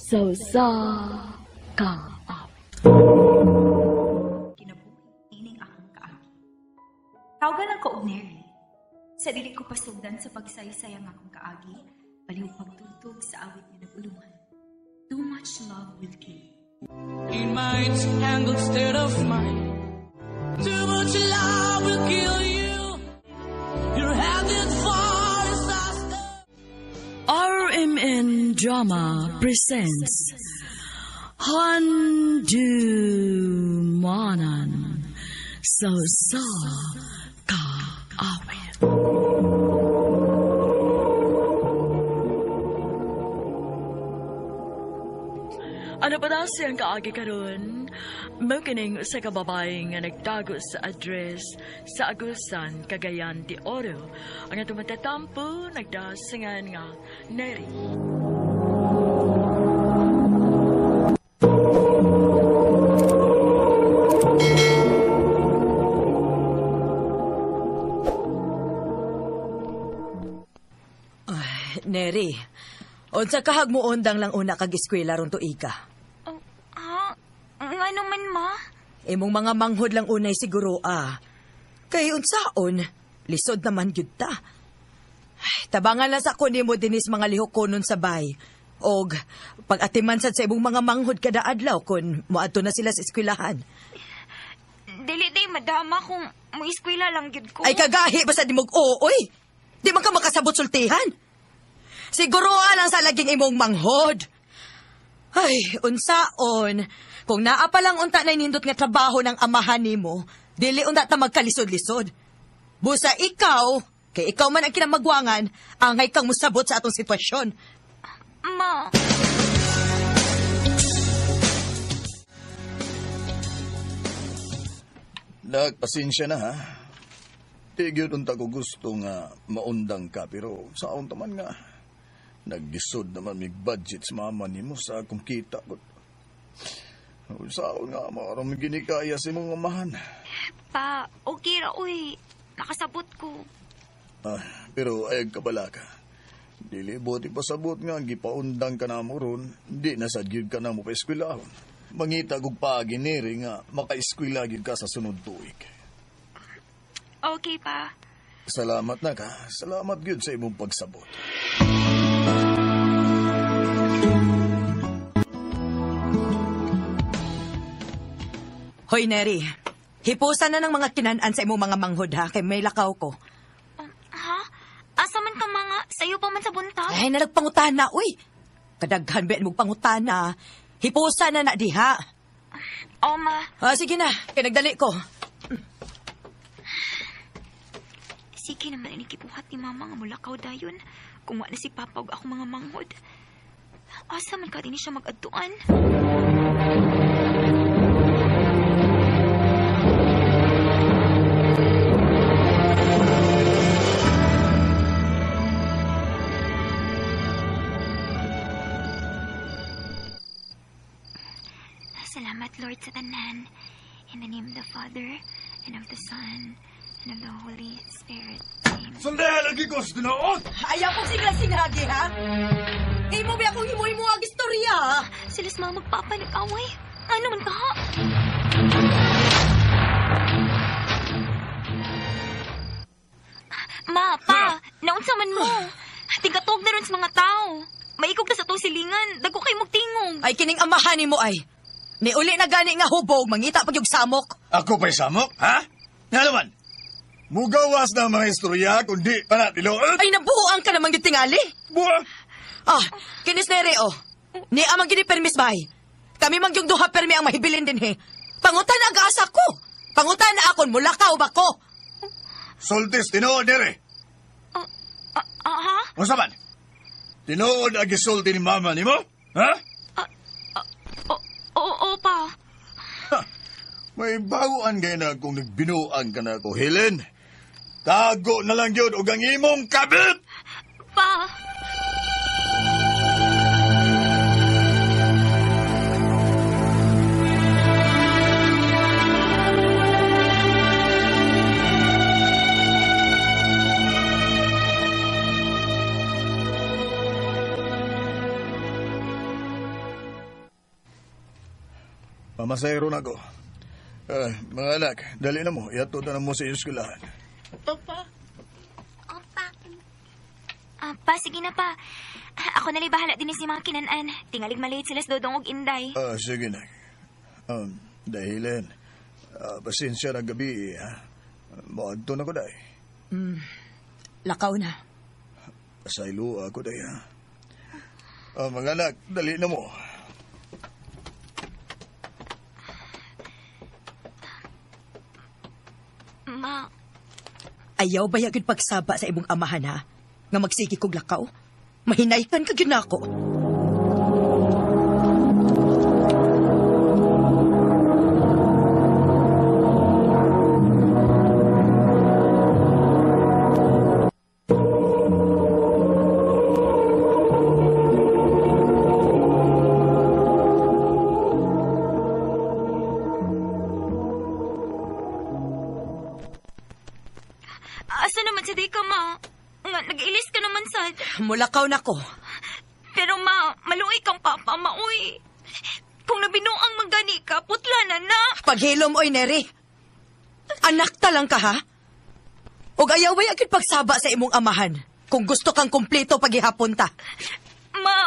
Sa usa ka awit. Kinabuhi ining akong kaagi. Tawgan ang ko og Neri. Sa dili ko pasugdan sa pagsaysay ang akong kaagi, baliw pagtugtog sa awit nga nag-ulungan. Too much love will kill you. In my tangled state of mind, too much love will kill you. You're headed for disaster. RMN Drama presents Handumanan sa usa ka awit. Ano pa daw siyang kaagi karon? Mao kining usa ka babae nga nagtago sa address sa Agusan, Cagayan de Oro. Ang atong matatampo nagdasingan nga Neri. Neri, unsa kahag mo undang lang una kag eskwela ron tuiga. Oh, ha? Nga naman, ma? Imong mga manghod lang unay siguro ah. Kay unsaon, lisod naman gyud ta. Ay, tabangan lang sa ko nimo dinis mga lihok konon sa bay. Og pag-atiman sad sa imong mga manghod kada adlaw kun moadto na sila sa eskwelahan. Dili day madama kung mo-eskwela lang gyud ko. Ay kagahi basta di mo ooy. Di man ka makasabot sultihan. Siguro lang sa laging imong manghod. Ay, unsaon. Kung naa pa lang unta na nindot nga trabaho ng amahan nimo, dili unta ta magkalisod-lisod. Busa ikaw, kay ikaw man ang kinamagwangan, angay kang musabot sa atong sitwasyon. Ma, Nagpasensya na ha. Di gyud unta ko gusto nga maundang ka pero saon taman nga. Naglisod naman mig budget sa mama nimo sa akong kita ko. Saon nga maram ginikaya sa imong amahan. Pa, okay ra uy. Nakasabot ko. Ah, pero ayag kabala ka. Dili buti pasabot nga gipaundang ka na mo ron, di na sad gyud ka na mo pa eskwelahon. Mangita kog paagi niri nga makaeskwela gyud ka sa sunod tuig. Okay pa. Salamat na ka. Salamat gyud sa imong pagsabot. Hoy Neri, hipusan na ng mga kinan-an sa imong mga manghod ha, kay may lakaw ko. Ha? Asa man ka mga sayo pa man sa buntag? Ay, nalagpangutana, uy. Kadaghan ba mong pangutana. Hipusan na na diha. O, ma. Ah, sige na, kay nagdali ko. Sige naman inikibuhat ni mama nga mulakaw dayon. Kung wa na si papa ug ako mga manghod. Asa man ka din siya mag-adtuan? Salamat, Lord, sa tanan. In the name of the Father, and of the Son, and of the Holy Spirit. Amen. Sundahan lagi ko sa tinuod! Ayaw kong sigla-singhagi, ha? Imo ba akong himo-himo ang istorya, ha? Sila sa mga magpapa nag-away. Ano man ka ha? Ma, pa, naunsa man mo. Tigatog na ron sa mga tao. Maikog na sa tong silingan. Dagko kay magtingog. Ay, kining amahan nimo ay. Niuli na gani nga hubog, mangita pag yung samok. Ako pa'y samok, ha? Nga naman, mugawas na ang mga istorya kundi pa na tinuod. Ay, nabuang ka namang gitingali. Buwa! Ah, kinis nere, oh. Ni amang gini permis bay. Kami mang yung duha permi ang mahibilin din, he. Pangutan ang gaasa ko. Pangutan na akon, mula ka o bako. Soltis, tinuod nere. Ha? Unsa man? Tinuod ang gisulti ni mama nimo? Ha? Oo, pa. Ha, may bawaan gay na kung nagbinuang ka na ko, Helen. Tago na lang yun og ang imong kabit! Pa. Mamasayro na ko. Mga anak, dali na mo. Iatod na mo sa inyong eskwelahan. Papa. Opa. Ah, pa, sige na pa. Ako na bahala din si mga kinanan. Tingalig maliit sila sa Dodong og Inday. Sige na. Dahilan, pasensya na gabi, ha? Moadto na ko, day. Lakaw na. Pasaylo ako, day, ha? Mga anak, dali na mo. Ma, Ayaw ba yagid pagsaba sa imong amahan, ha? Nga magsige kog lakaw? Mahinaykan ka gyud nako. Asa naman sa di ka, ma? Nga, nag-ilis ka naman sad. Mulakaw na ko. Pero ma, maluoy kang papa, maoy. Kung nabinuang magani ka, putla na na. Paghilom, oy, Neri. Anak ta lang ka, ha? Og ayaw ba yagid pagsaba sa imong amahan? Kung gusto kang kumpleto paghihapon ta. Ma!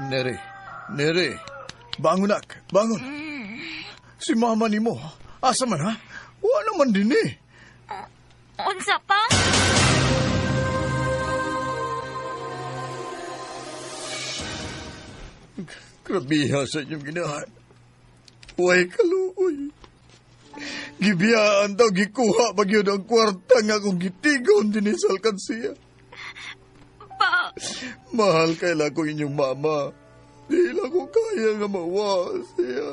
Neri, Neri, bangon nak, bangon. Si mama ni mo, asa man ha? Wala man din eh. Unsa pa? Grabiha sa inyong ginahan. Huwag kaluoy. Gibiyaan daw, gikuha pag yun ang kwarta nga kung gitigon din sa alkansiya. Pa, Mahal kaila ko inyong mama. Di lang ko kaya nga mawa siya.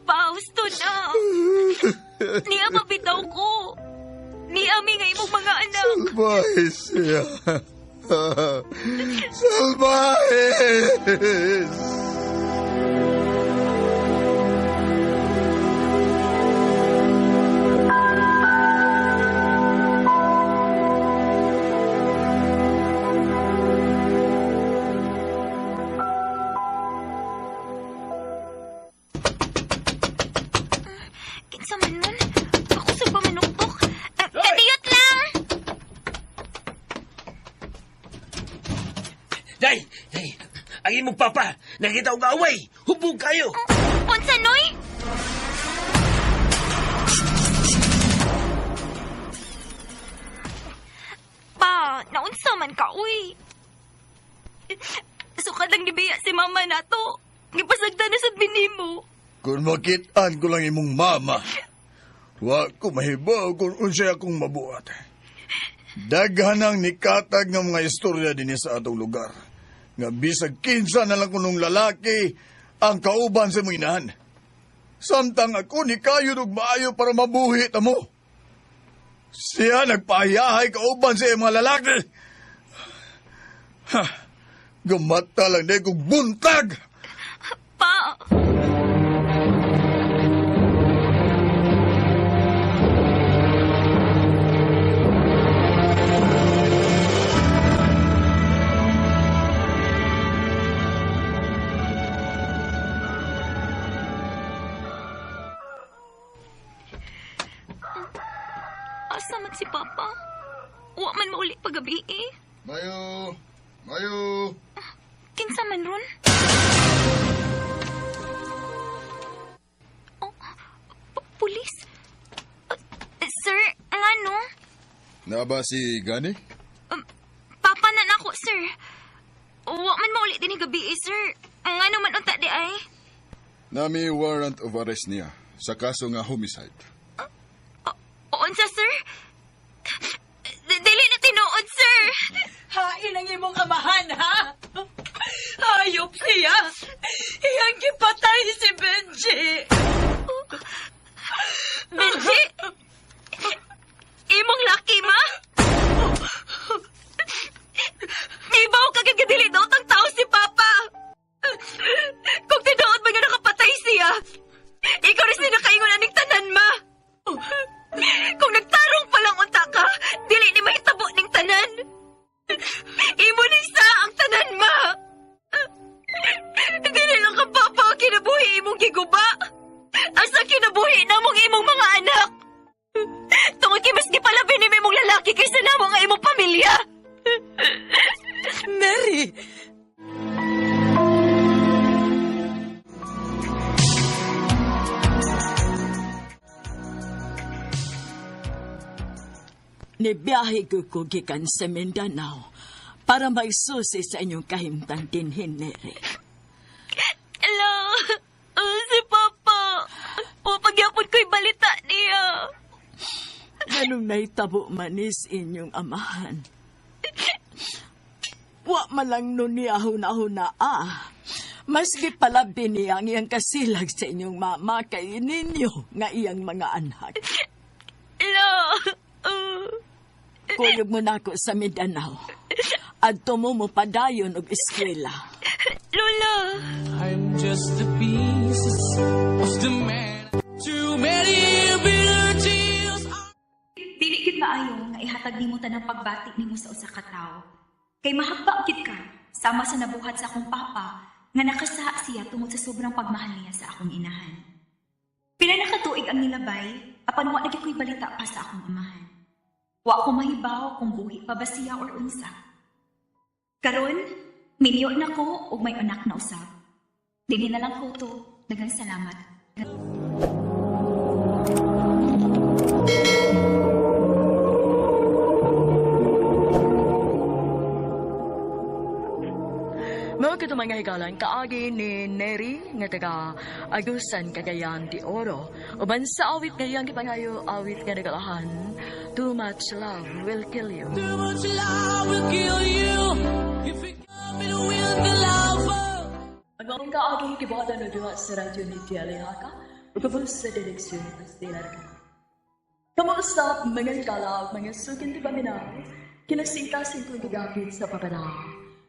pa, gusto na. Niya mabitaw ko. Niya mi nga imong mga anak. Salbahe siya. Salbahe! Kinsa man nun? Ako sa pamanuktok. Kadiyot lang! Day! Day! Ang imong papa! Nakita og away! Hubog kayo! Unsa, Noy? Pa, naunsa man ka, uy. Sukad lang gibiya si mama nato. Gipasagdan na sa binimo. Kung makitaan ko lang imong mama, wa ko mahibaw kung unsay akong mabuhat. Daghan ang nikatag nga mga istorya dinhi sa atong lugar. Nga bisag kinsa na lang kunong lalaki ang kauban sa imong inahan. Samtang ako ni kayod og maayo para mabuhi ta mo. Siya nagpahayahay kauban sa iyang mga lalaki. Ha, gumata lang di kong buntag! Pa! Asa man si Papa? Wa man mauli pagabi eh. Mayo! Mayo! Kinsa man ron? Oh, pulis? Sir, ngano? Naa ba si Gani? Papa na nako, sir. Wa man mauli din gabi eh, sir. Ngano man unta di ay? Nami warrant of arrest niya sa kaso nga homicide. Unsa, sir? Dili na tinuod, sir. Hain ang imong amahan, ha? Hayop siya. Iyang gipatay si Benji. Benji? Imong laki, ma? Ibaw ka gid dili daw Ikaw rin sila nakaingon aning tanan, ma. Kung nagtarong pa lang unta ka, dili ni mahitabo ning tanan. Imo ni sa ang tanan, ma. Dili lang ka papa ang kinabuhi imong giguba. Asa kinabuhi namong imong mga anak. Tungod kay mas gipalabi ni imong lalaki kaysa namo nga imong pamilya. Mary! Nibiyahe ko ko gikan sa Mindanao para maisusi sa inyong kahimtang dinhin, Neri. Hello, oh, si Papa. O, pagyapon ko'y balita niya. Ganong nahitabo manis inyong amahan. Wa man lang nun niya huna-huna ah. Maski palabi niya ang iyang kasilag sa inyong mama kay ninyo nga iyang mga anak. Hello. Kuyog mo nako sa Mindanao. Adto mo mo padayon og eskwela. Lola. I'm just the pieces of the man. Too many bitter tears. Dili gid maayo nga ihatag nimo tanang pagbati nimo sa usa ka tawo. Kay mahakba gid ka sama sa nabuhat sa akong papa nga nakasaha siya tungod sa sobrang pagmahal niya sa akong inahan. Pila na ka tuig ang nilabay apan wa na gyud ko'y balita pa sa akong amahan. Wa ko mahibaw kung buhi pa ba siya or unsa. Karon, milyo na ko ug may anak na usab. Dili na lang ko to. Daghang salamat. Mao kato mga higalan kaagi ni Neri nga taga Agusan, Cagayan de Oro. Uban sa awit nga iyang gipangayo awit nga nagalahan, Too Much Love Will Kill You. Too much love will kill you. If it come it will the lover. Ang maong kaagi gibuhatan og duha sa radyo ni Tia Lehaka ug ubos sa direksyon ni Pastila Racana. Kamusta mga higala ug mga sukin di paminaw, kinasingkasing kong gigapit sa papadala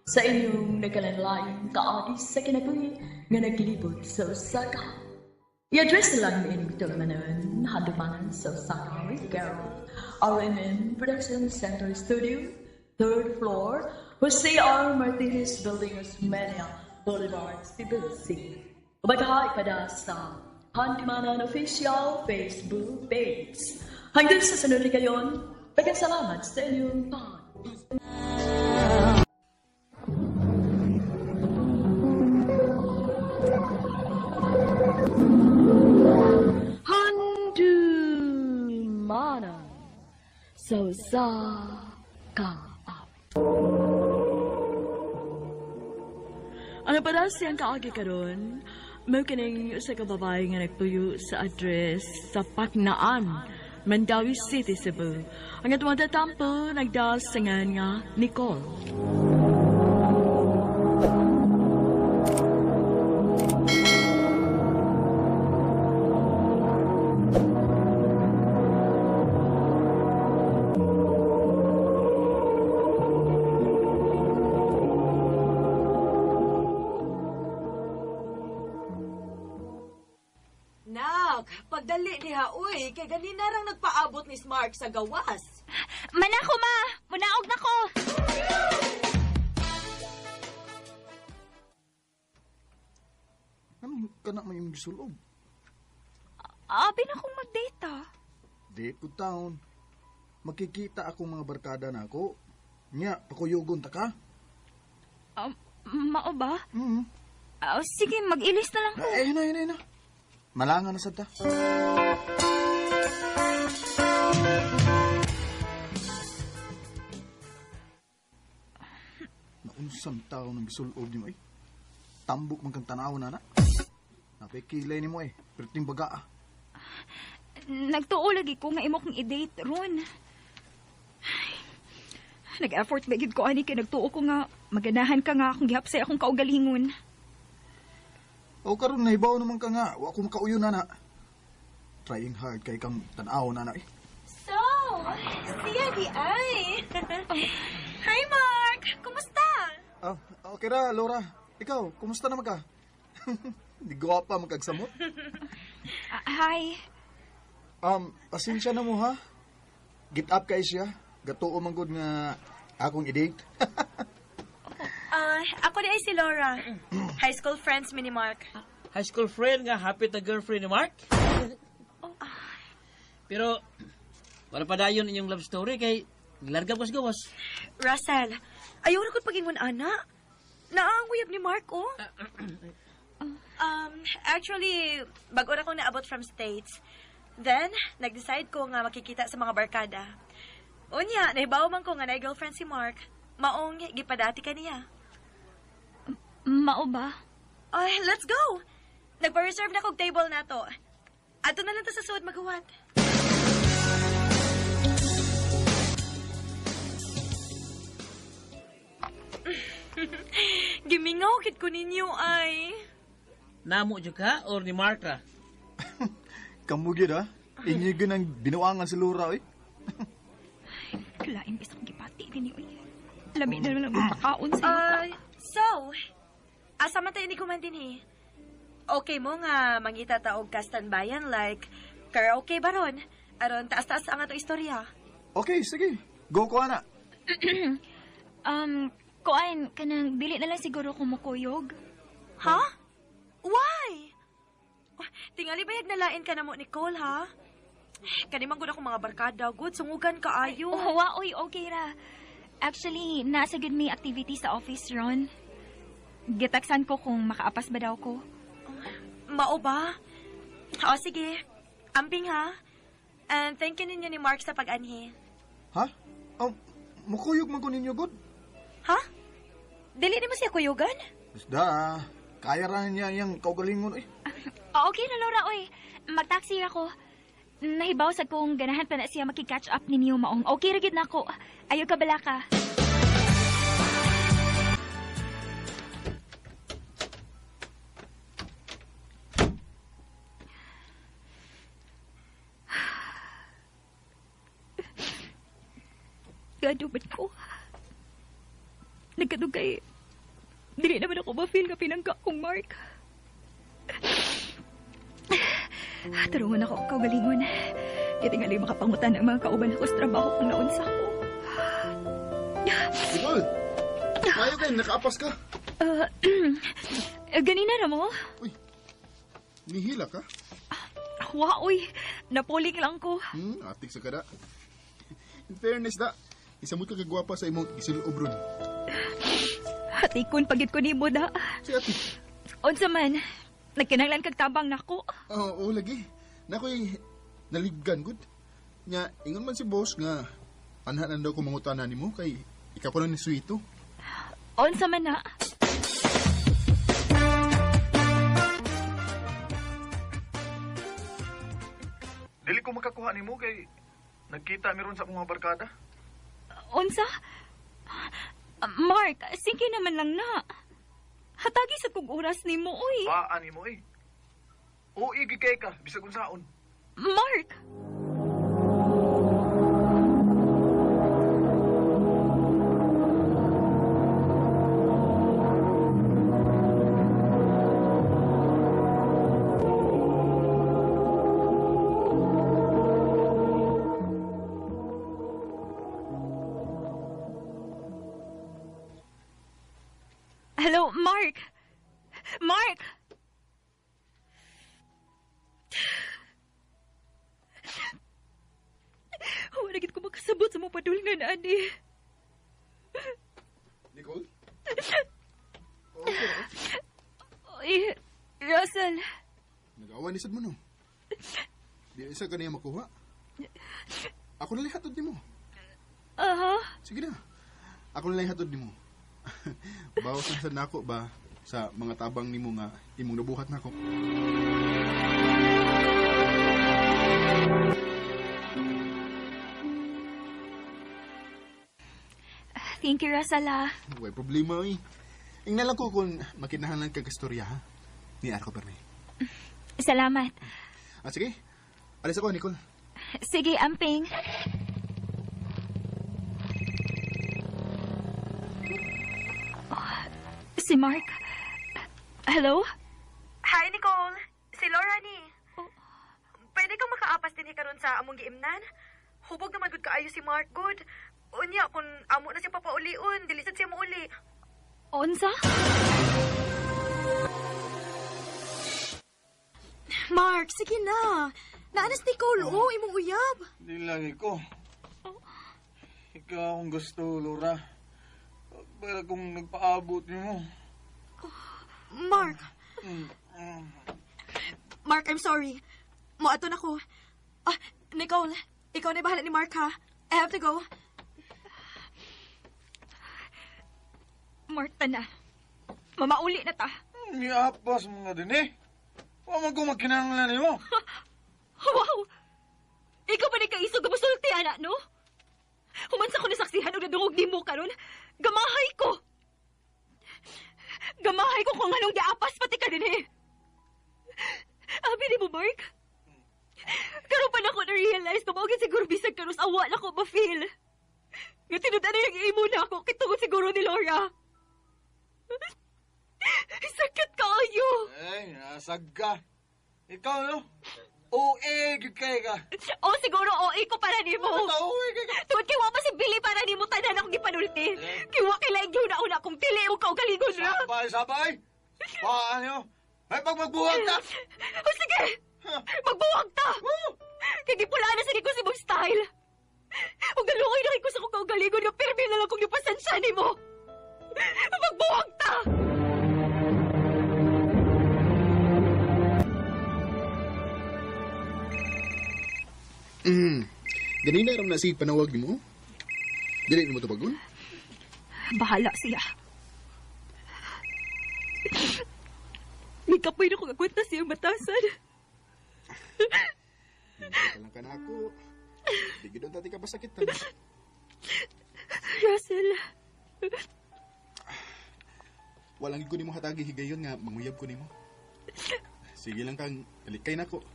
sa inyong nagkalanlaing kaagi sa kinabuhi nga naglibot sa Osaka. I-address lang ni inyong tulumanon, handumanan sa Osaka with Carol, RMN Production Center Studio, third floor, Jose R. Martinez Building, Osmeña Boulevard, Cebu City. Ubaghay pada sa Handumanan Official Facebook page. Hanggang sa sunod na kayon, daghang salamat sa inyong pag. Handumanan sa Osaka. Ano pa daw siyang kaagi karon? Mao kining usa ka babae nga nagpuyo sa address sa Paknaan, Mandawi City, Cebu. Ang atong tatampo nagdaas sa ngalan nga Nicole. Nak, pagdali diha, uy, kay ganina rang nagpaabot ni Mark sa gawas. Manako ma! Munaog na ko! Anong kana may imong gisulob? Abi na kong mag-date ah. Date ko taon. Makikita akong mga barkada na ako. Nya, pakuyugon ta ka. Mao ba? Mm. Ah, sige, mag-ilis na lang ko. Eh, na, na, na. Malangan na sad ta. Naunsang tao ng gisulob nimo eh. Tambok man kang tanaw na na. Napikilay nimo eh. Perting baga ah. Nagtuo lagi ko nga imo kong i-date ron. Ay, nag-effort ba gid ko ani kay nagtuo ko nga maganahan ka nga akong gihapsay akong kaugalingon. O karon nahibaw naman ka nga. Wa ko makauyon na na. Trying hard kay kang tanaw na na eh. So, siya di ay. Hi Mark, kumusta? Ah, okay ra, Laura. Ikaw, kumusta naman ka? Di gwapa magkagsamot. Hi. Pasensya na mo ha. Get up kay siya. Gatuo man gud nga akong i-date. Ako di ay si Laura. High school friends mi ni Mark. High school friend nga, happy ta girlfriend ni Mark. Pero, wala pa dayon inyong love story kay larga gawas gawas. Russell, ayaw na ko't pagingon ana. Naanguyab ni Mark, oh. Actually, bago na akong naabot from States. Then, nag-decide ko nga makikita sa mga barkada. Unya, nahibaw man ko nga na girlfriend si Mark. Maong gipadati ka niya. Mao ba? Ay, let's go! Nagpa-reserve na kog table na to. Ato na lang ta sa suod maghuwat. Gimingaw kit ko ninyo ay. Namo jud ka or ni Mark ra? Kamu gyud ha. Inyo gyud ang binuangan si Laura oy. Kalain bisa kong gipati din uy. Lami na lang magpakaon sa iyo. So, asa man tayo ni kuman eh. Okay mo nga mangita ta og kastanbayan like karaoke baron. Aron taas-taas ang ato istorya. Okay, sige. Go ko ana. Kuan, kanang dili na lang siguro kumukuyog. Ha? Why? Tingali bayag nalain ka na mo, Nicole, ha? Kanimang gud ako mga barkada. Good, sungugan ka ayo. Oh, wa, oy, okay ra. Actually, nasa good may activity sa office ron. Gitaksan ko kung makaapas ba daw ko. Mao ba? O, sige. Amping, ha? And thank you ninyo ni Mark sa pag-anhi. Ha? Oh, mukuyog man ko ninyo gud. Ha? Dili ni mo siya kuyugan? Basta, kaya ra niya iyang kaugalingon oy. Oh, okay na, Laura, oy. Magtaxi ako. Nahibaw sa kong ganahan pa na siya makikatch up ninyo maong. Okay ra gid na ako. Ayaw ka bala ka. Gadubat ko. Nagkadugay. Dili naman ako ma-feel nga pinangga kong Mark. Tarungan ako kaugalingon. Kaya tingali makapangutan ang mga kauban ako sa trabaho kung naunsa ko. Nicole! Mayo kayo, nakaapas ka. Ganina ra mo? Uy, nihila ka? Wa, uy. Napuling lang ko. Atik sa kada. In fairness da, isa mo ka kagwapa sa imong isilob ron. Hatikon pagit ko nimo da. Si ati. Unsa man, nagkinahanglan kag tabang nako. Oo, oh, lagi. Nakoy naliggan gud. Nya ingon man si boss nga anhan daw ko mangutana nimo kay ikaw ko lang ni Suito. Unsa man na? Dili ko makakuha nimo kay nagkita mi ron sa akong mga barkada. Unsa? Mark, sige naman lang na. Hatagi sa kog oras nimo, oy. Baan nimo eh. O igi kay ka bisag unsaon. Mark! Hello, Mark! Mark! Wala gid ko makasabot sa mapadulngan, ani. Nicole? Okay. Oy, Russell. Nag-awan ni sad mo no. Di isa ka niya makuha. Ako na lang hatod nimo. Aha. Sige na. Ako na lang hatod nimo. Bawas na sad nako ba sa mga tabang nimo nga imong nabuhat nako. Thank you, Russell, ah. Way problema eh. Ingnan lang ko kung makinahanglan kag istorya ha. Ni Arko permi. Salamat. Ah, sige. Alis ako, Nicole. Sige, amping. Oh, si Mark. Hello? Hi, Nicole. Si Laura ni. karon sa among giimnan. Hubog naman gud kaayo si Mark gud. Unya kung amo na siya papaulion, dili sad siya muuli. Unsa? Mark, sige na. Naanas Nicole, oh, imong uyab. Di lagi ko. Ikaw ang gusto, Laura. Pero kung nagpaabot nimo. Mark. Mark, I'm sorry. Moato na ko. Ah, Nicole, ikaw na bahala ni Mark ha. I have to go. Mark, na. Mamauli na ta. Niapas mga din eh. Wa man ko magkinahanglan nimo. Wow! Ikaw ba ni kaisog nga musulti, anak, no? Human sa ko nasaksihan og nadungog nimo karon. Gamahay ko. Gamahay ko kung anong giapas pati ka din eh. Abi ni mo, Mark? Karon pa na ako na-realize na mao gyud siguro bisag karon sa awa na ko ma-feel. Nga tinud na yung imo na ako, kitungod siguro ni Laura. Sakit kaayo. Ay, nasag ka. Ikaw, no? OA, gyud kay ka. O siguro OA ko para nimo. OA kay ka. Tungod kay wa pa si Billy para nimo tanan akong gipanulti. Kay wa kay laing una-una kung dili mo kaugalingon ra. Sabay, sabay. Paano? Ay, pag magbuwag ta. O sige. Magbuwag ta. Kay gipula na sige ko si mong style. Ug naluoy na kay ko sa akong kaugalingon nga pirmi na lang kong gipasansya nimo. Magbuwag ta. Ganina ram na sige panawag nimo. Dili nimo tubagon? Bahala siya. Mikapoy na kong agwanta siyang batasan. Hindi lang ka na ako. Di gid tati ka pasakitan. Russell, Walang gid ko nimo hatagi higayon nga manguyab ko nimo. Sige lang kang kalikay nako.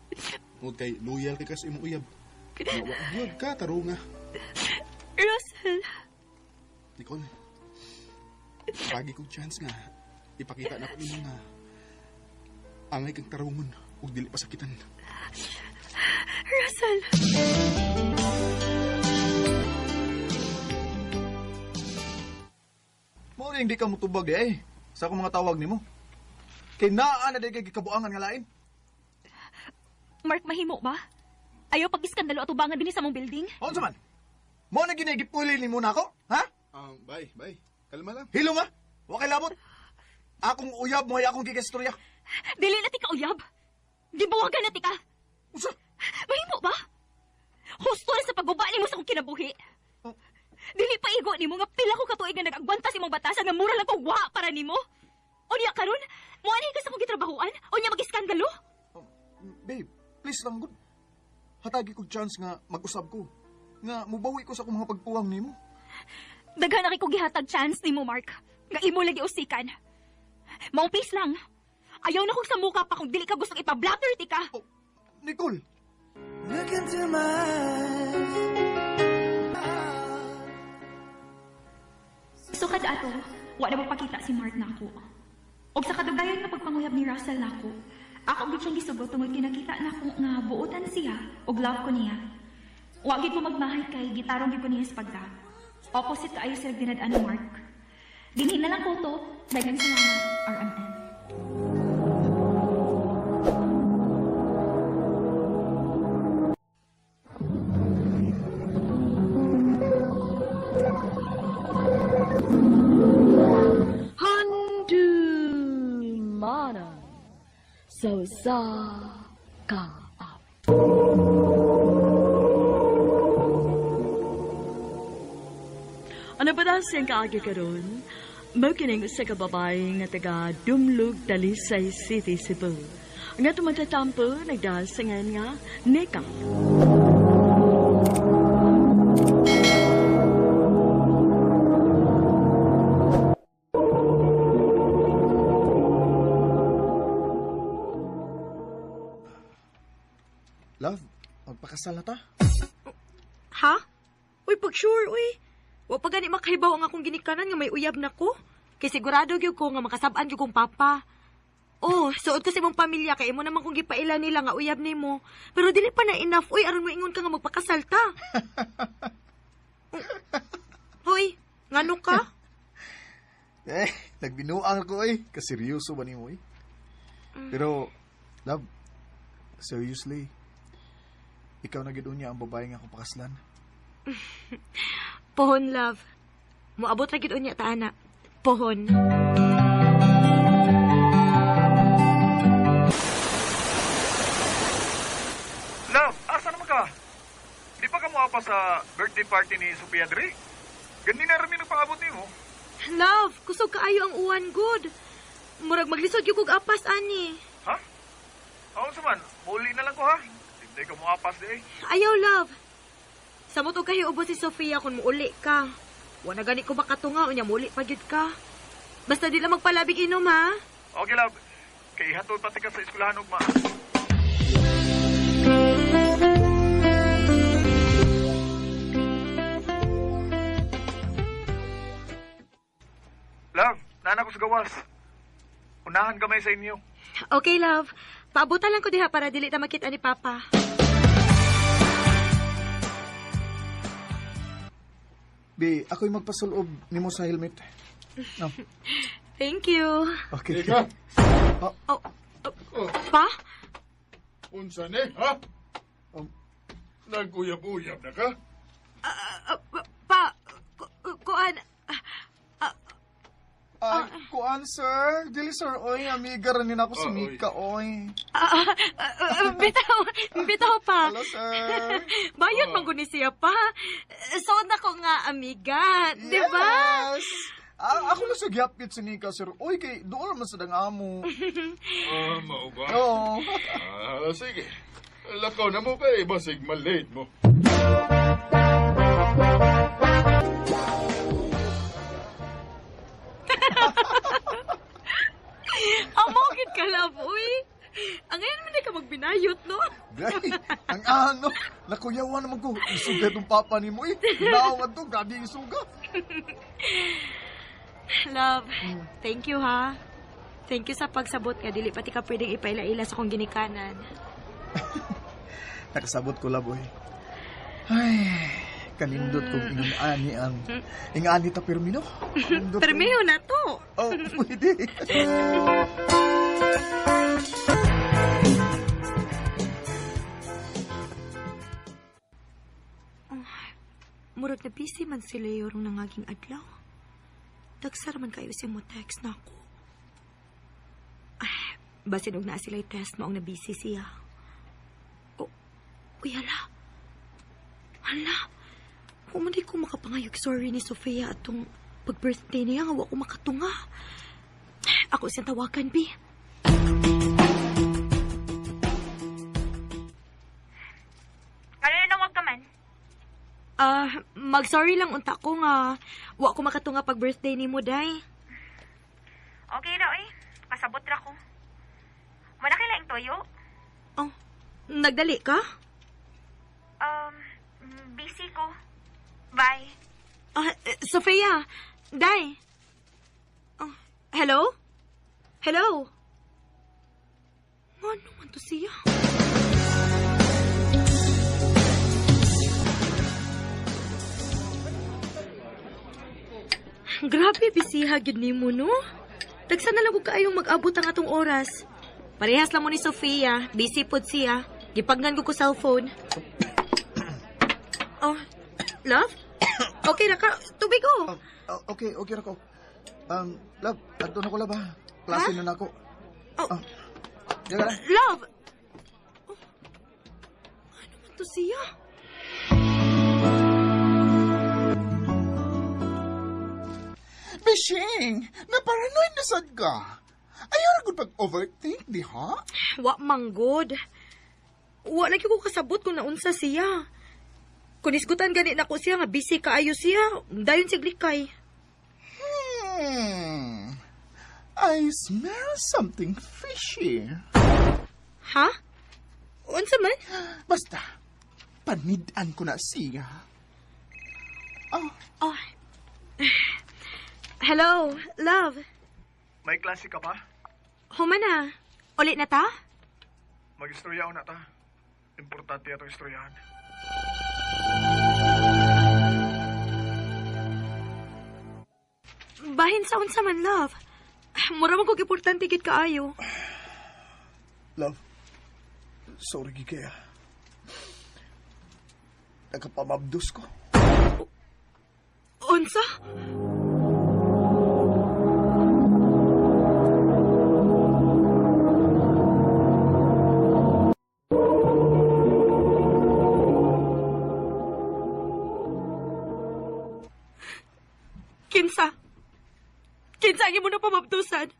Tungod kay loyal kay ka sa imong uyab. Nga wa gyud ka tarunga. Russell, Nicole, pagi kong chance nga ipakita na ko nimo nga angay kang tarungon ug dili pasakitan. Russell. Mo rin di ka mutubag eh. Sa akong mga tawag nimo. Kay naa na di kay gikabuangan nga lain. Mark, mahimo ba? Ayaw pag-iskandalo atubangan dinhi sa mong building? Unsa man? Mo na gini gipuli nimo nako, ha? Bye, bye. Kalma lang. Hilo nga. Wa kay labot. Akong uyab mo ay akong gigastorya. Dili na tika uyab. Gibuwagan na tika. Unsa? Mahimo ba? Husto na sa pagguba nimo sa akong kinabuhi. Dili pa igo nimo nga pila ko katuig nga nag-agwanta sa imong batasan nga mura lang kog wa para nimo. Unya karon, moanhi ka sa akong gitrabahuan? Unya mag-iskandalo? Oh, babe, please lang gud. Hatagi kog chance nga mag-usab ko. Nga mubawi ko sa akong mga pagpuwang nimo. Daghan na kay ko gihatag chance nimo, Mark. Nga imo lagi usikan. Maupis lang. Ayaw na kong samuka pa kung dili ka gustong ipa-blatter ti ka. Oh, Nicole. Look into my eyes. Sukad ato, wa na mapakita si Mark nako. Og sa kadugayan nga pagpanguyab ni Russell nako, ako gid siyang gisugot tungod kay nakita nako nga buotan siya og love ko niya. Wa gid ko magmahay kay gitarong gid ko niya sa pagda. Opposite kaayo sila dinad-an ni Mark. Dinhi na lang ko to. Daghang salamat, RMN. Handumanan sa usa ka awit. Ano ba daw siyang kaagi karon? Mao kining usa ka babae nga taga Dumlog, Talisay City, Cebu. Ang atong matatampo nagdahal sa ngayon nga Neka. Love, magpakasal na ta. Ha? Uy, pag sure, uy. Wa pa gani makahibaw ang akong ginikanan nga may uyab na ko. Kay sigurado gyud ko nga makasab-an gyud kong papa. Oh, suod ko sa imong pamilya kay imo naman kung gipaila nila nga uyab nimo. Pero dili pa na enough uy aron moingon ka nga magpakasal ta. Hoy, ngano ka? Eh, nagbinuang ko eh. Kaseryoso ba nimo eh? Pero, love, seriously, ikaw na gid unya ang babae nga akong pakaslan. Pohon, love. Moabot ra gid unya ta ana. Pohon. Love, asa naman ka? Di pa ka pa sa birthday party ni Sophia Dre? Ganina rami nagpangabot nimo. Love, kusog kaayo ang uwan good. Murag maglisod gyud kog apas ani. Ha? Ako sa man, muli na lang ko ha. Hindi ka muapas di eh. Ayaw, love. Samot og kahiubo si Sofia kung muuli ka. Wa na gani ko makatunga unya muuli pa gyud ka. Basta di lang magpalabig inom ha. Okay, love. Kay ihatod pati ka sa eskwelahan ugma. Love, nana ko sa gawas. Unahan gamay sa inyo. Okay, love. Paabutan lang ko diha para dili ta makita ni Papa. Bi, ako'y magpasulob nimo sa helmet. No. Thank you. Okay. Ika. Oh, oh, pa? Unsa ni, ha? Naguyab-uyab na ka? Pa, kuan. Ay, kuan, sir. Dili, sir. Oy, amiga rin ako si Ah, oy. Mika, oy. Bitaw, bitaw pa. Hello, sir. Bayot man gud ni siya pa. Sood na ko nga amiga, di ba? Yes. Ah, ako lang sa giyapit si Nika, sir. Oy, kay doon naman sa dangamo. Ah, mao ba? Oo. Ah, sige. Lakaw na mo kay basig malate mo. Amo gid ka love, uy. Ang ngayon man di ka magbinayot, no? Gay, ang ano, nakuyawan naman ko. Isuga itong papa ni mo eh. Naawad to, grabe yung isuga. Love, thank you ha. Thank you sa pagsabot nga dili pati ka pwedeng ipaila-ila sa kong ginikanan. Nakasabot ko, love, oy. Ay, kanindot kong ingon ani ang ingani ta pirmino. Kanindot kong- Permiho na to. Oh, pwede. Murag na busy man si Leo rong nangaging adlaw. Dagsar man kayo siya mo text na ako. Ay, basin og naa sila'y test maong na busy siya. Oh, uy, hala. Hala. Kung di ko makapangayog sorry ni Sofia atong pag-birthday niya nga wa ko makatunga. Ako siyang tawagan, Bi. Ano nanawag ka man? Ah, mag-sorry lang unta ko nga wa ko makatunga pag birthday nimo, day. Okay ra oy. Kasabot ra ko. Wala kay laing toyo? Oh, nagdali ka? Busy ko. Bye. Ah, Sofia, day. Oh, hello? Hello? Ngano man to siya? Grabe, bisiha gyud nimo, no? Tagsa na lang ko kaayong mag-abot ang atong oras. Parehas lang mo ni Sofia. Busy pod siya. Gipagnan ko ko cellphone. Oh, love? Okay na ka. Tubig ko. Oh, okay, okay ra ko. Love, adto na ko love ha. Klase na nako. Oh. Ah, diyan ka na. Love! Oh, ano man to siya? Bishing, naparanoid na sad ka. Ayaw ra gud pag-overthink, di ha? Wa manggod. Wa lagi ko kasabot kung naunsa siya. Kung isgutan gani nako siya nga busy kaayo siya, dayon siya glikay. I smell something fishy. Ha? Unsa man? Basta, panidan ko na siya. Oh, Oh. Hello, love. May klase ka pa? Human na. Ulit na ta? Mag-istorya na ta. Importante atong istoryahan. Bahin sa unsa man, love. Mura man kog importante gid kaayo. Love, sorry gid kaya. Nagkapamabdos ko. Unsa? Kinsa? Kinsa ang imo na pamabdusan?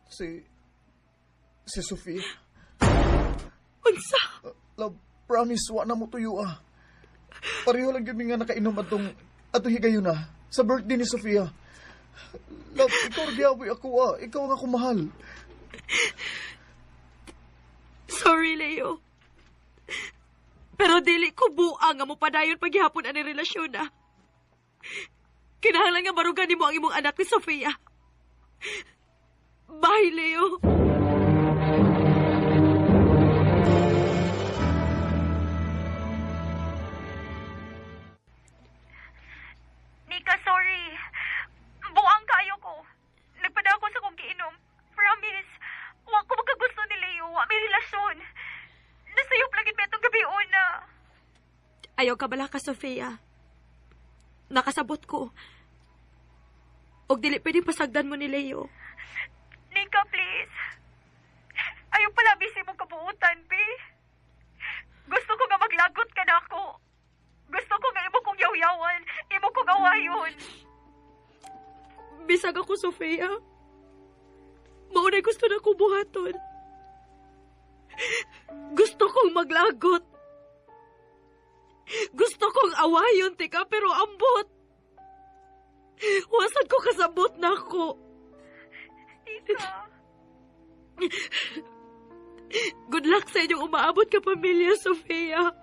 Si Sofia. Unsa? Love, promise, wa na mo tuyo ah. Pareho lang yun nga nakainom atong higayon na sa birthday ni Sofia. Love, ikaw giyaboy ako ah. Ikaw ang ako mahal. Sorry, Leo. Pero dili ko buang nga mo padayon paghihapon ani relasyon na. Kinahanglan nga barugan nimo ang imong anak ni Sofia. Bye, Leo. Nika, sorry. Buang kayo ko. Nagpada ako sa kong giinom. Promise. Wa ko magkagusto ni Leo. Wa may relasyon. Nasayop lagi pa itong gabi una. Ayaw ka bala ka, Sofia. Nakasabot ko. Og dili pwedeng pasagdan mo ni Leo. Nika, please. Ayaw pala busy mong kabuutan, be. Gusto ko nga maglagot ka na ako. Gusto ko nga imo kong yaw-yawan, imo kong awayon. Bisag ako, Sofia. Maunay gusto na kong buhaton. Gusto kong maglagot. Gusto kong awayon, tika, pero ambot. Wasan ko kasabot na ako. Nika. Good luck sa inyong umaabot ka pamilya, Sofia.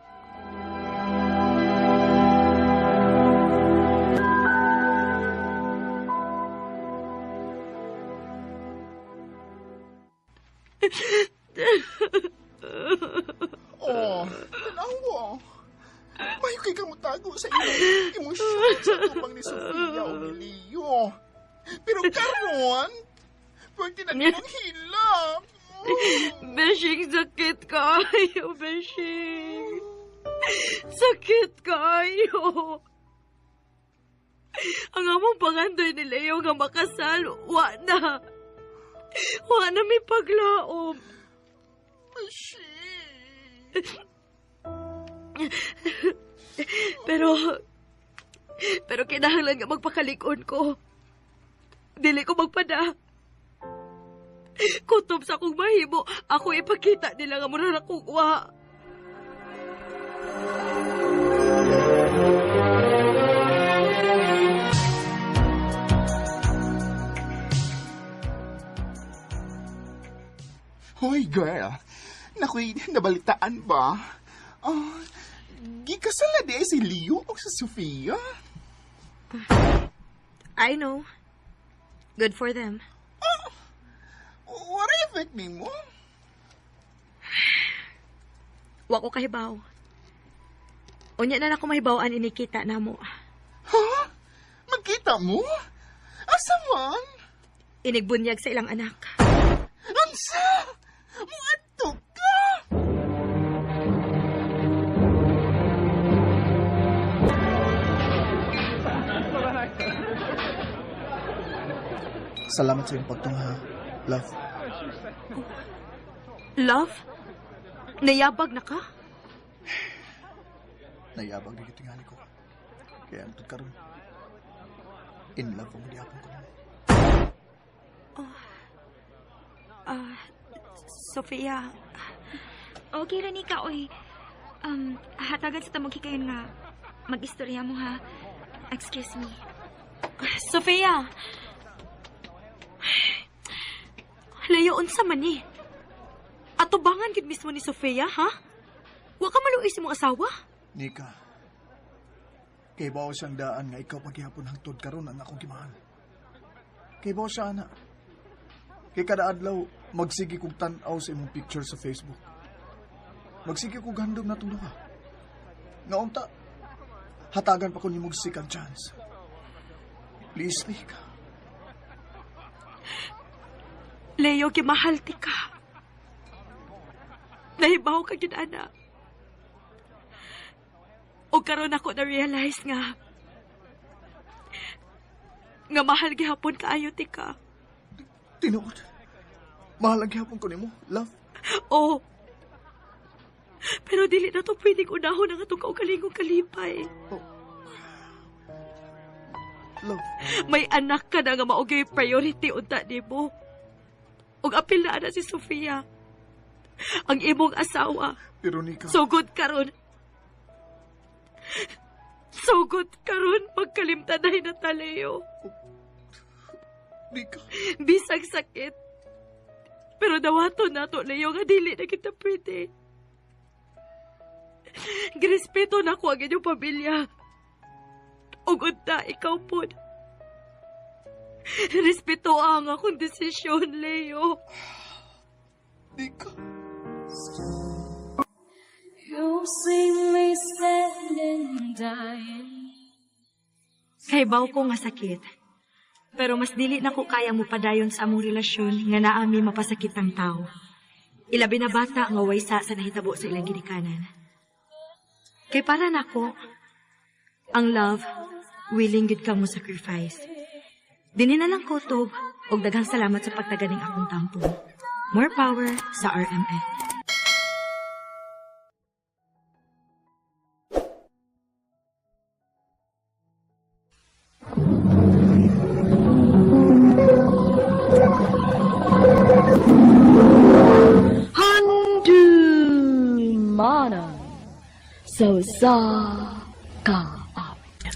Oh, tanawa. Mayo kay kamutago sa imong emosyon sa tubang ni Sofia o ni Leo. Pero karon, pwede na nimong hilak. Beshing, sakit kayo, Beshing. Sakit kayo. Ang among pangandoy ni Leo nga makasal, wa na. Wa na may paglaom. Beshing. Pero kinahanglan nga magpakalikon ko. Dili ko magpada. Kutob sa akong mahimo, ako ipakita nila nga mura na kong wa. Hoy, girl. Nakuy, nabalitaan ba? Oh, gikasal na di ay si Leo o si Sofia? I know. Good for them. Oh, what effect ni mo? Wa ko kahibaw. Unya na nako mahibaw-an inikita na mo. Ha? Magkita mo? Asa man? Inigbunyag sa ilang anak. Unsa? Muadto ka? Salamat sa iyong pagtungha, love. Love? Nayabag na ka? Nayabag na yung tingali ko. Kaya ang karon, in love ang gihapon ko. Oh. Sofia. Okay, Ranika, oy. Hatagan sa tamong hikayon nga mag-istorya mo, ha? Excuse me. Sofia! Layo, unsa man ni? Atubangan gid mismo ni Sofia, ha? Wa ka maluoy sa imong asawa? Nika, kay bawo siyang daan nga ikaw paghihapon hangtod karon ang akong gimahal. Kay bawo siya, ana. Kay kada adlaw, Magsige kog tan-aw sa imong picture sa Facebook. Magsige kog handom natong duha. Nga unta, hatagan pa ko nimog second chance. Please, Nika. Leo, gimahal ti ka. Nahibaw ka gyud, ana. O karon ako na-realize nga nga mahal gihapon kaayo ti ka. Tinuod. Mahal ang gihapon ko nimo, love. Oo. Pero dili na to pwedeng unahon ang atong kaugalingong kalipay. Love. May anak ka na nga maugay priority unta nimo. Ug apil na ana si Sofia. Ang imong asawa. Pero Nika, Sugod karon. Sugod karon magkalimtan na hinata, Leo. Nika. Bisag sakit. Pero dawaton nato, Leo, nga dili na kita pwede. Girespeto na ko ang inyong pamilya. Ug unta, ikaw po. Respeto ang akong desisyon, Leo. Nika. You see me standing dying. Kaybaw ko nga sakit. Pero mas dili na ko kaya mo padayon sa among relasyon nga naami mapasakit ang tao. Ilabi na bata nga waysa sa nahitabo sa ilang ginikanan. Kay para nako, ang love, willing gid kang mo sacrifice. Dinhi na lang ko tob, og daghang salamat sa pagtaganing akong tampo. More power sa RMN. Handumanan sa usa ka awit.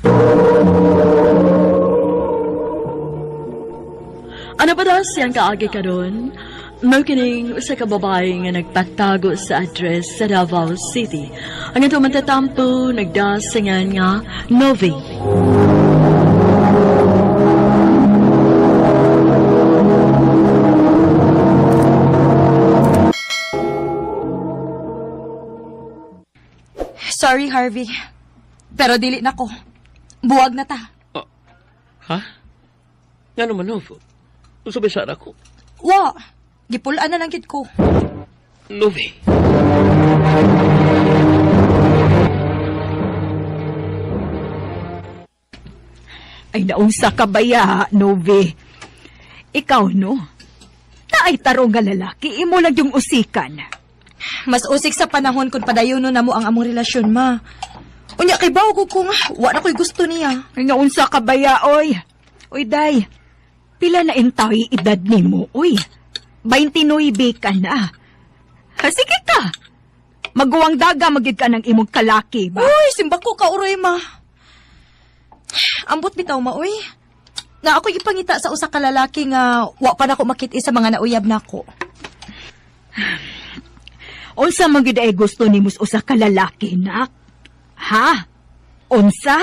Ano pa daw siyang kaagi karon? Mao kining usa ka babae nga nagpatago sa address sa Davao City. Ang atong matatampo nagdasingan nga Novi. Sorry, Harvey. Pero dili na ko. Buwag na ta. Ha? Nga naman, Nov. Unsa ba sara ko? Wa. Gipulaan na lang gid ko. Novi. Ay, naunsa ka ba ya, Novi? Ikaw, no? Naay tarong nga lalaki, imo lang yung usikan. Mas usik sa panahon kung padayon na mo ang among relasyon, ma. Unya kay bawo ko kung wa na ko'y gusto niya. Ay, naunsa ka ba ya, oy? Oy, day, pila na intawi edad nimo, oy? 29 ka na. Ha, sige ka. Maguwang daga magid ka ng imong kalaki ba? Uy, simbako ka uroy, ma. Ambot bitaw, ma, uy. Na ako'y ipangita sa usa ka lalaki nga wa pa nako makit sa mga nauyab nako. Unsa man gyud ay gusto nimo sa usa ka lalaki, nak? Ha? Unsa?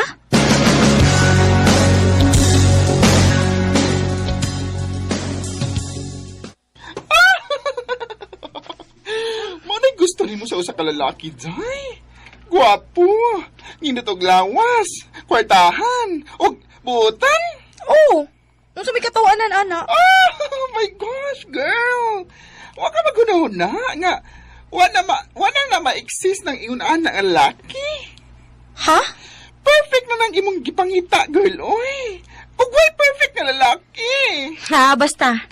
Mo na gusto nimo sa usa ka lalaki, day. Gwapo, nindot og lawas, kwartahan, og buotan. Oh, unsa may katawanan, ana? Oh my gosh, girl. Wa ka maghunahuna nga wa na na ma-exist ng ingon ana nga lalaki. Ha? Perfect na nang imong gipangita, girl, oy. Ug way perfect nga lalaki. Ha, basta.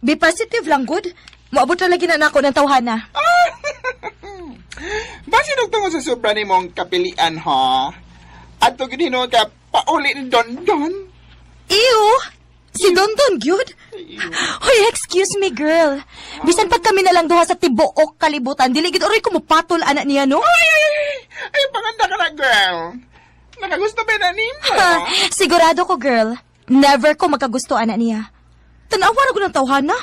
Be positive lang, good. Moabot na lagi na nako ng tawhana. Ah! Basin og tungod sa sobra nimong kapilian, ha? Adto gyud hinuon ka pauli ni Don Don. Ew! Si Don Don, gyud? Hoy, excuse me, girl. Bisan pag kami na lang duha sa tibuok kalibutan, dili gid oray ko mopatol ana niya, no? Ay, ay, ay, ay, panganda ka na, girl. Nakagusto ba na nimo? Ha, sigurado ko, girl. Never ko magkagusto ana niya. Tanawa na ko ng tawhana.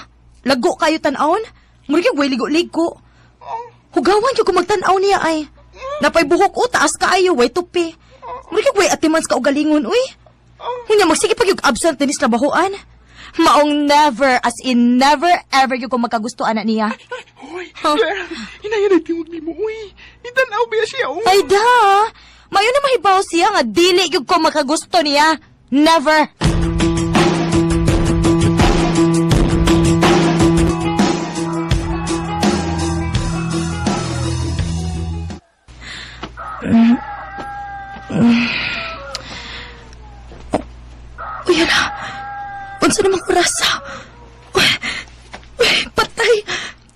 Lago kayo tan-awon. Murag yung way ligo-ligo. Hugawan yung ko magtan-aw niya ay. Napay buhok o, taas kaayo, way tupi. Murag yung way atimans ka ugalingon, uy. Hunya, magsige pag yung absent dinis trabahoan. Maong never, as in never ever yung ko magkagusto ana niya. Hoy, girl, hinayan ay tingog ni mo, uy. Itanaw ba siya, oh? Ay da! Mayo na mahibaw siya nga dili gyud ko makagusto niya. Never. Uy, ala. Unsa namang orasa? Uy, uy, patay.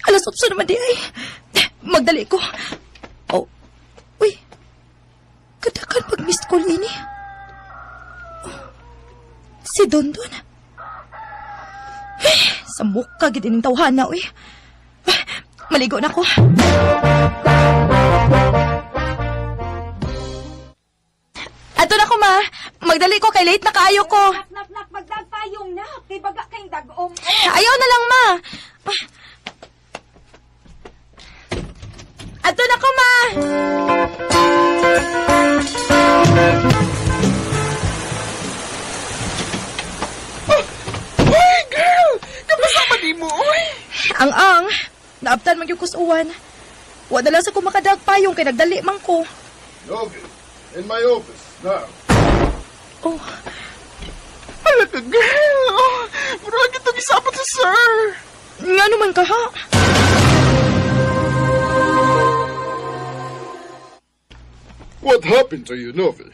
Alas 8 naman di ay. Magdali ko. Oh, uy. Kadakan pag missed call ini. Oh, si Dondon. Eh, sa mukha gid ining tawhana, uy. Eh, maligo na ko. Ato na ko, ma. Magdali ko kay late na kaayo ko. Nak, nak, nak, magdagpayong nak. Di baga kayong dagom. Ayaw na lang, ma. Ato na ko, ma. Uy, girl! Kapasama ni mo, uy! Ang-ang, naabtan man yung kusuan. Wa na lang sa kumakadagpayong kay nagdali man ko. Okay. In my office, now. Oh, Hala ka, girl! Oh, murag itong isapot sa sir! nga naman ka ha? What happened to you, Novi?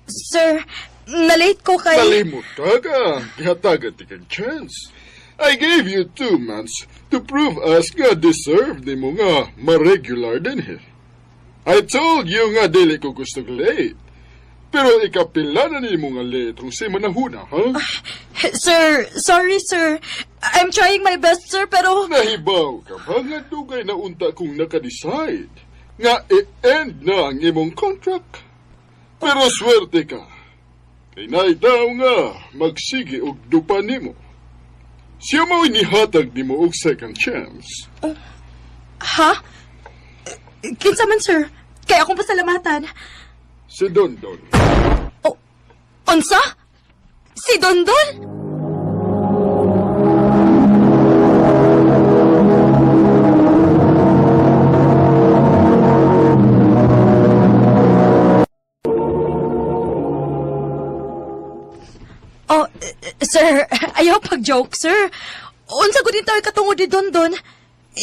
Sir, nalate ko kay... Nalimot ka ka. Gihatagan ti kang chance. I gave you 2 months to prove us nga deserve ni mo nga ma-regular din he. I told you nga dili ko gusto late. Pero ikapila na ni mo nga late kung si manahuna, ha? Sir, sorry sir. I'm trying my best, sir, pero... Nahibaw ka ba nga dugay na unta kung nakadecide nga i-end na ang imong contract? Pero swerte ka. Kay naitaw nga magsige og dupa nimo. Siya mo'y nihatag nimo og second chance. Ha? Kinsa man, sir? Kaya akong pasalamatan. Si Dondon. Oh, unsa? Si Dondon? Oh, sir, ayaw pag-joke, sir. Unsa gud tayo katungod ni Dondon?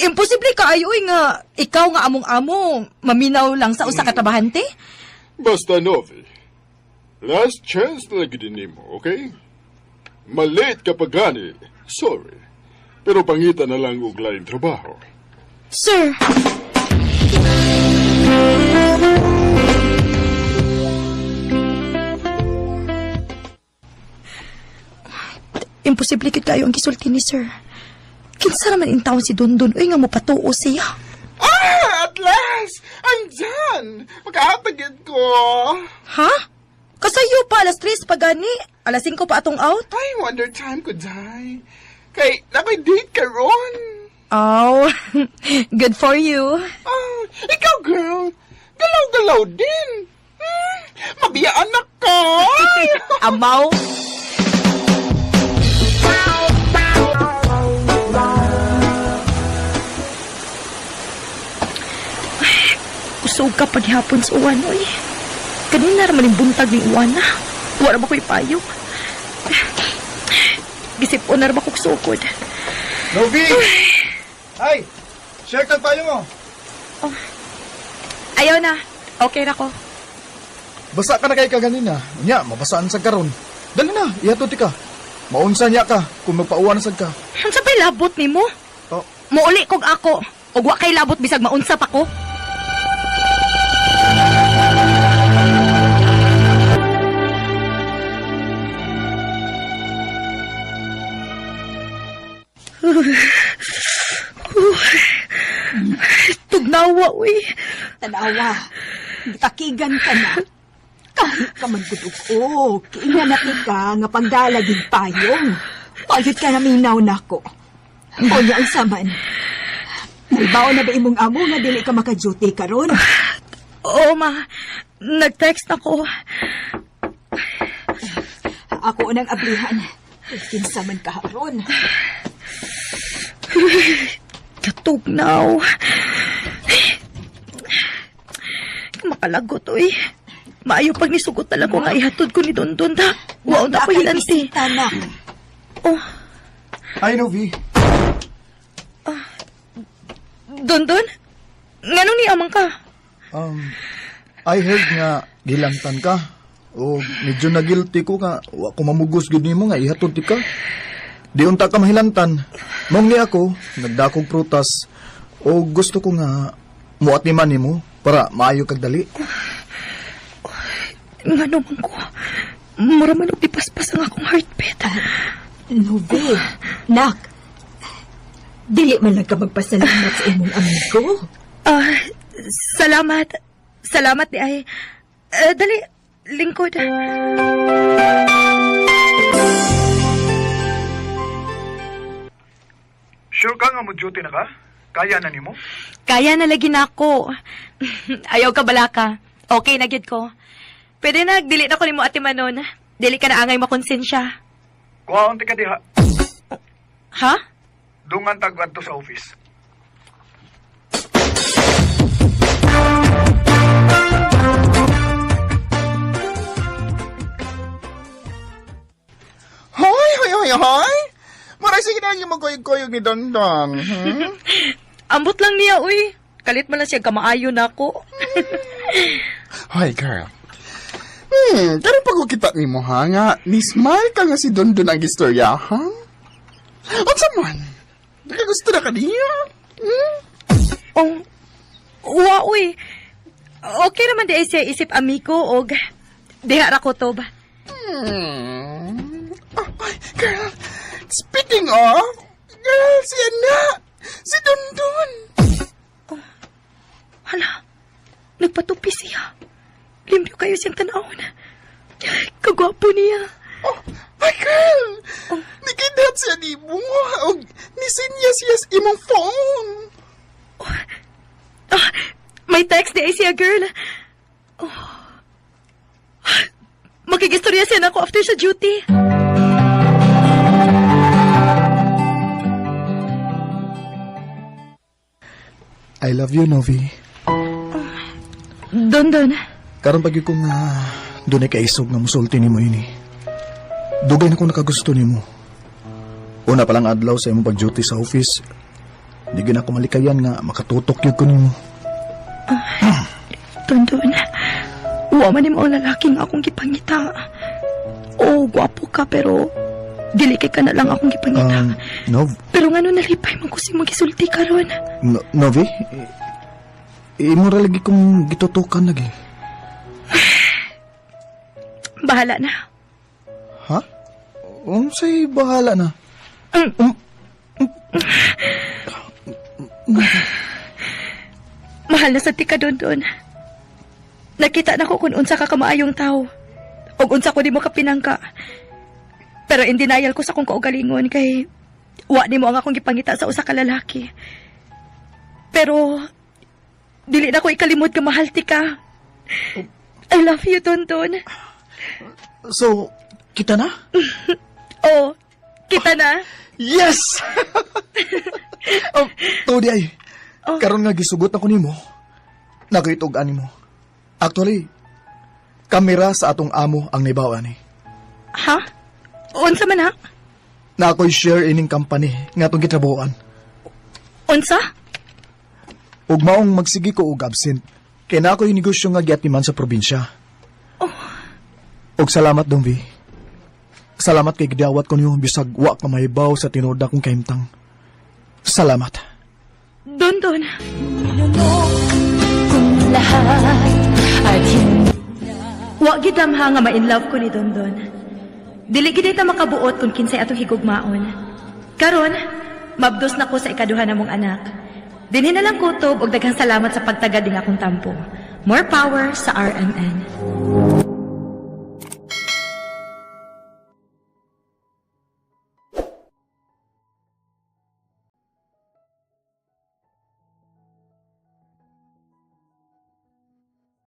Imposible kaayo oy nga ikaw nga among amo maminaw lang sa usa ka trabahante. Basta Novi. Last chance na lagi din nimo, okay? Malate ka pa gani. Sorry. Pero pangita na lang og laing trabaho. Sir. Imposible kid kayo ang gisulti ni sir. Kinsa naman intawon si Dondon uy nga mopatuo siya. Ah, at last! I'm done! Magkakatagid ko! Ha? Kasayo pa alas 3 pa gani. Alas 5 pa atong out. Ay, wonder time ko, die. Kay, nakoy date ka ron. Oh, good for you. Ah, ikaw, girl, galaw-galaw din. Mabiya anak ka. Amaw. Ay, Kusog ka paghapon sa uwan, oy. Kanina ra maning buntag ning uwan na. Wala ba ko'y payo? Gisip-on na ra ba ko'g sukod. Novi! Ay! Share ka tayo mo. Ayaw na. Okay ra ko. Basa ka na kay kaganina. Nya, mabasaan sa karon. Dali na, ihatod ti ka. Maunsa niya ka kung magpauwan sad ka. Unsa pa'y labot nimo? Oh. Muuli kog ako. Ug wa kay labot bisag maunsa pa ko. Tugnawa, uy. Tanawa, gitakigan ka na. Kahit ka man gudug-o, kiinganap ni ka nga pagdalagig payong. Payot ka na minaw nako. O niya ang saman. Naibaw na ba imong amo nga dili ka maka-duty karon? Oo, ma. Nag-text ako. Ako nang ablihan. Kinsa man ka ron. Katugnaw. Makalagot, oy. Maayo pag nisugot na lang ko nga ihatod ko ni Dondon ta. Wa na ko hilanti. Bisita na. Oh, Ay, Novi. Dondon? Nganong ni amang ka? I heard nga gilantan ka. O medyo na guilty ko nga wa ko mamugos gid nimo nga ihatod ti ka. Di unta ka mahilantan. Mong ni ako nagdakog prutas o gusto ko nga muat ni man nimo para maayo kag dali. Ngano man ko? Mura man og dipaspas ang akong heartbeat. Novi, nak. Dili man lang ka magpasalamat sa imong amigo. Ah, salamat. Salamat di ay. Dali, lingkod. Sure ka nga mo duty na ka? Kaya na nimo? Kaya na lagi na ako. Ayaw ka balaka. Okay na gid ko. Pwede na, dili na ko nimo ate Manon. Dili ka na angay makonsensya. Kuhaon ti ka diha. Ha? Dungan tag adto sa office. Hoy, hoy, hoy, hoy! Maray sige na yung magkuyog-kuyog ni Dondon. Ambot lang niya, uy. Kalit man lang siya kamaayo na ako. Hoy, girl. Karon pag kita nimo ha nga, ni-smile ka nga si Dondon ang istorya, ha? Unsa man? Nakagusto na ka niya? Oh, wa, uy. Okay naman di ay siya isip amigo og diha ra ko to ba. Oh, ay, girl, speaking of, girl, si Ana, si Dondon. Hala, nagpatupi siya. Limpyo kayo siyang tanawon. Kagwapo niya. Oh, ay, girl, nikidat siya ni mo, og nisinya siya sa imong phone. Ah, may text di ay siya, girl. Oh. Makigistorya siya nako after sa duty. I love you, Novi. Dondon. Karon pag ko nga dunay kaisog nga musulti nimo ini. Dugay na ko nakagusto nimo. Una pa lang adlaw sa imong pag-duty sa office. Di gyud ako malikayan nga makatutok gyud ko nimo. Dondon. Wa man nimo ang lalaki nga akong gipangita. Oh, gwapo ka pero dili kay ka na lang akong gipangita. Nov, Pero ngano nalipay man ko sa imong gisulti karon. no, Novi, imo ra lagi kong gitutukan lagi. Bahala na. Ha? Unsay bahala na? Mahal na sa tika Dondon. Nakita na ko kung unsa ka kamaayong tao. Og unsa ko di mo kapinangka. Pero in denial ko sa akong kaugalingon kay wa nimo ang akong gipangita sa usa ka lalaki. Pero dili na ko ikalimot nga mahal ti ka. I love you, Dondon. So, kita na? Oh, kita na. Yes! Oh, tuod ay. Oh. Karon nga gisugot ako nimo. Nakitog ani mo. Actually, kamera sa atong amo ang nibaw ani. Ha? Unsa man ha? Na ako'y share ining company nga atong gitrabahoan. Unsa? Ug maong magsige ko og absent. Kay na ako'y negosyo nga giatiman sa probinsya. Oh. Og salamat, Dong V. Salamat kay gidawat ko niyo bisag wa ka mahibaw sa tinuod akong kahimtang. Salamat. Dondon. Kung lahat at hindi Wa gid damha nga ma-in love ko ni Dondon. Dili gid ta makabuot kung kinsay atong higugmaon. Karon, mabdos na ko sa ikaduha namong anak. Dinhi na lang kutob og daghang salamat sa pagtagad ning akong tampo. More power sa RMN.